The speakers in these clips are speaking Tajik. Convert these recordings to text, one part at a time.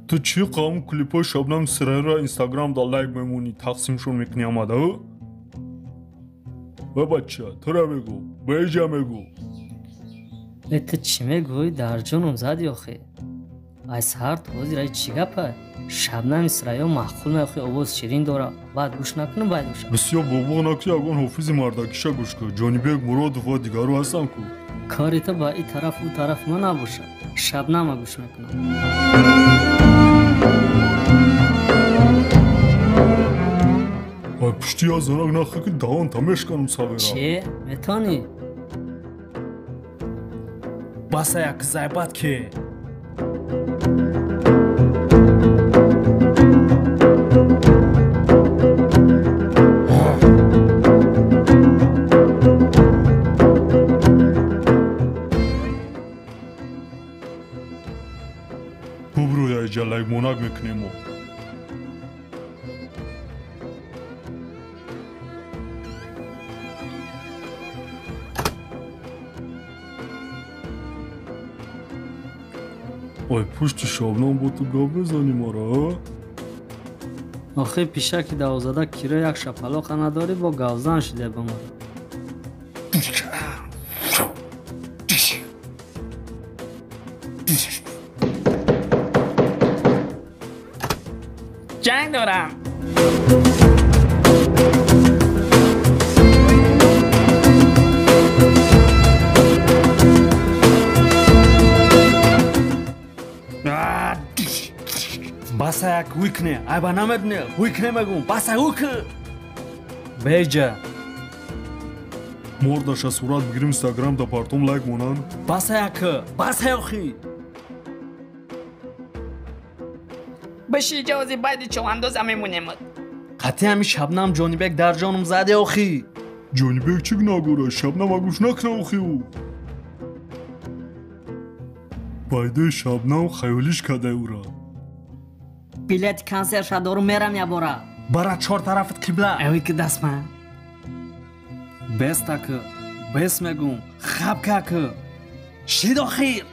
Ту чӣ қавм клипҳои Шабнам Сурайёро Инстаграм да лайк мемонӣ, тақсимшон мекунӣ ҳамада? Э бача, тура мегӯ, беҷа мегӯ. Э ту чӣ мегӯӣ, дар ҷоном зади охи? Ай саҳар то ҳозир ай чӣ гапа? Шабнами Сурайё маъқул меохи, овоз ширин дора. Баъд гӯш накунам, баъд гӯш. Бисёр бобуғ накунӣ, ягон ҳофизи мардакиша гӯш кун. Ҷонибек Муродов ва дигару ҳастанд ку. Кори ту ба ин тараф ӯ тараф ма набошад. Шабнама гӯш мекунам. Ай пушти я занак нахе ки даҳонта мешканам сағира. Че? Метонӣ? Баса як зайбат ке. Бубрӯй айҷа лайкмонак мекунем мо. Ой пушти Шабнам бо ту гап мезанӣ мара, а? Охи пишаки давозада киро як шапалоқа надорӣ, бо гавзан шиде ба мара. Ҷанг дорам. Баса як ҳуй кне, айба намедуне, ҳуй кне мегӯм, баса ҳуй ки. Беҷа. Мордаша сурат бигирим, Инстаграм да партом лайк монанд. Баса як, баса охи. Биши иҷози байди човандоза мемонемад. Қатъи ҳами Шабнам Ҷонибек дар ҷоном заде охи. Ҷонибек чӣ гуноҳ дора? Шабнама гӯш накна охи ӯ. Байдаи Шабнам хаёлиш кардай ӯра. Билети консертша дорум, мерам ябора. Бара чор тарафат қибла. Эвй ки дастма. Беста ки, бес мегӯм, хабка ки. Шид охир.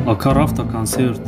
Ака рафта консерт.